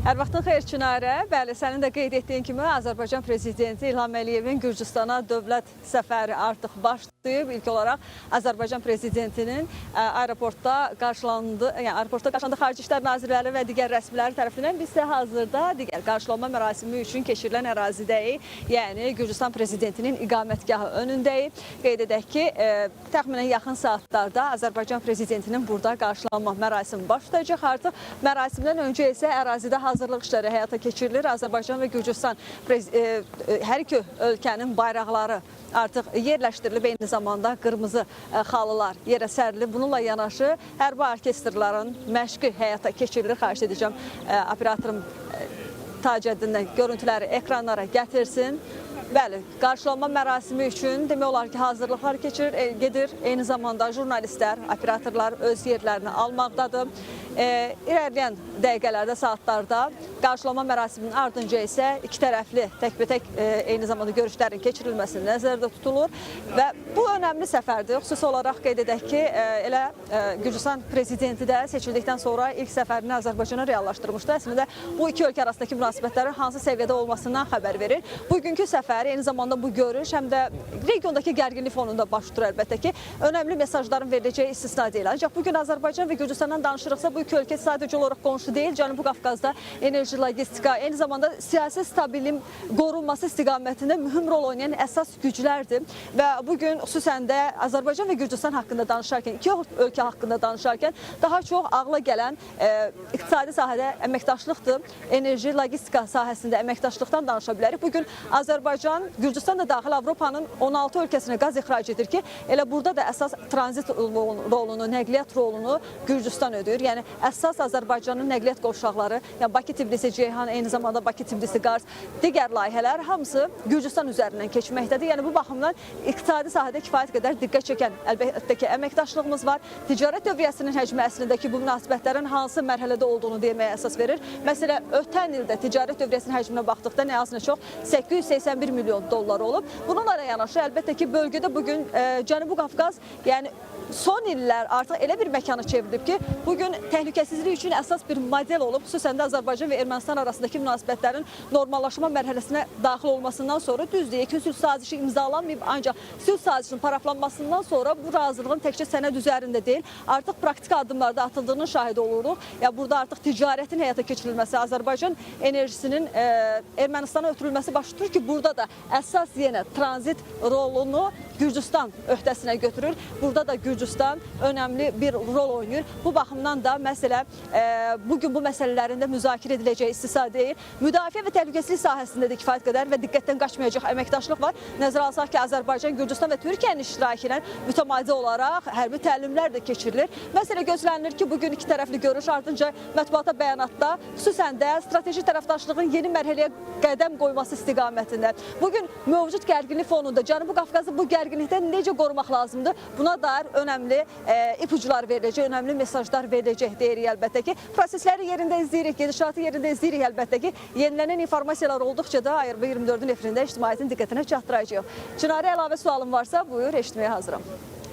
Hər vaxtın xeyir Çinarə. Bəli, sənin də qeyd etdiyin kimi Azərbaycan Prezidenti İlham Əliyevin Gürcüstana dövlət səfəri artıq başlayıb. İlk olaraq Azərbaycan Prezidentinin aeroportda qarşılandı, yəni aeroportda qarşılandı Xarici İşlər Nazirləri və digər rəsmilər tərəfindən. Biz isə hazırda digər qarşılanma mərasimi üçün keçirilən ərazidəyik. Yəni Gürcüstan Prezidentinin iqamətgahı önündəyik. Qeyd edək ki, təxminən yaxın saatlarda Azərbaycan Prezidentinin burada qarşılanma mərasimi başlayacaq. Artıq mərasimdən öncə isə ərazidə hazırlıq işləri həyata keçirilir. Azərbaycan və Gürcüstan hər iki ölkənin bayraqları artıq yerləşdirilib. Eyni zamanda qırmızı xalılar yerə sərilib. Bununla yanaşı hərbi orkestrların məşqi həyata keçirilir. Xahiş edəcəm operatorum Tacəddindən görüntüləri ekranlara gətirsin. Bəli, qarşılanma mərasimi üçün demək olar ki, hazırlıqlar gedir. Eyni zamanda jurnalistlər, operatorlar öz yerlərini almaqdadır. İrəliyən dəqiqələrdə, saatlarda qarşılama mərasiminin ardınca isə iki tərəfli təkbətək eyni zamanda görüşlərin keçirilməsi nəzərdə tutulur və bu önəmli səfərdir. Xüsusi olaraq qeyd edək ki, elə Gürcüstan prezidenti də seçildikdən sonra ilk səfərini Azərbaycana reallaşdırmışdı. Əslində bu iki ölkə arasındakı münasibətlərin hansı səviyyədə olmasından xəbər verir. Bugünkü səfər, eyni zamanda bu görüş həm də regiondakı gərginlik fonunda baş tutur əlbəttə ki, önəmli mesajların veriləcəyi istisna deyil. Ancaq bugün Azərbaycan və Gürcüstandan danışırıqsa, bu iki ölkə sadəcə olaraq qonşu deyil, Cənubi Qafqazda enerji, logistika, eyni zamanda siyasi stabilliyin qorunması istiqamətində mühüm rol oynayan əsas güclərdir. Və bugün xüsusən də Azərbaycan və Gürcüstan haqqında danışarkən, iki ölkə haqqında danışarkən daha çox ağla gələn iqtisadi sahədə əməkdaşlıqdır, enerji, logistika sahəsində əməkdaşlıqdan danışa bilərik. Bugün Azərbaycan, Gürcüstan da daxil Avropanın 16 ölkəsinə qaz ixrac edir ki, elə burada da əsas tranzit rolunu, nəqliyyat rolunu Gürcüstan ödəyir. Yəni əsas Azərbaycanın nəqliyyat qovşaqları, yəni Bakı-Tbilisi-Ceyhan, eyni zamanda Bakı-Tbilisi-Qars, digər layihələr hamısı Gürcüstan üzərindən keçməkdədir. Yəni bu baxımdan iqtisadi sahədə kifayət qədər diqqət çəkən əlbəttə ki, əməkdaşlığımız var. Ticarət dövriyyəsinin həcmi əslində ki, bu münasibətlərin hansı mərhələdə olduğunu deməyə əsas verir. Məsələ ötən ildə ticarət dövriyyəsinin həcminə baxdıqda nə az nə çox 881 milyon dollar olub. Bununla yanaşı əlbəttə ki, bölgədə bugün Cənubi Qafqaz, yəni son illər artıq elə bir məkana çevrilib ki, bugün təhlükəsizlik üçün əsas bir model olub, xüsusən də Azərbaycan və Ermənistan arasındakı münasibətlərin normallaşma mərhələsinə daxil olmasından sonra, düzdür, yekun sülh sazişi imzalanmayıb, ancaq sülh sazişinin paraflanmasından sonra bu razılığın təkcə sənəd üzərində deyil, artıq praktiki addımlarda atıldığının şahidi oluruq. Ya burada artıq ticarətin həyata keçirilməsi, Azərbaycan enerjisinin Ermənistana ötürülməsi baş tutur ki, burada da əsas yenə tranzit rolunu Gürcüstan öhdəsinə götürür. Burada da Gürcüstan önəmli bir rol oynayır. Bu baxımdan da məsələ bugün bu məsələlərin də müzakirə ediləcəyi istisna deyil. Müdafiə və təhlükəsizlik sahəsində də kifayət qədər və diqqətdən qaçmayacaq əməkdaşlıq var. Nəzərə alsaq ki, Azərbaycan, Gürcüstan və Türkiyənin iştirakı ilə mütəmadi olaraq hərbi təlimlər də keçirilir. Məsələ gözlənilir ki, bugün iki tərəfli görüş ardınca mətbuata bəyanatda xüsusən də strateji tərəfdaşlığın yeni mərhələyə qədəm qoyması istiqamətində. Bugün mövcud gərginlik fonunda Cənubi Qafqazı bu gərginlikdən necə qorumaq lazımdır? Buna dair önəmli ipucular veriləcək, önəmli mesajlar veriləcək deyirik əlbəttə ki. Prosesləri yerində izləyirik, gedişatı yerində izləyirik əlbəttə ki. Yenilənən informasiyalar olduqca da ARB 24-ün efirində ictimaiyyətin diqqətinə çatdıracağıq. Çinarə, əlavə sualın varsa, buyur, eşitməyə hazıram.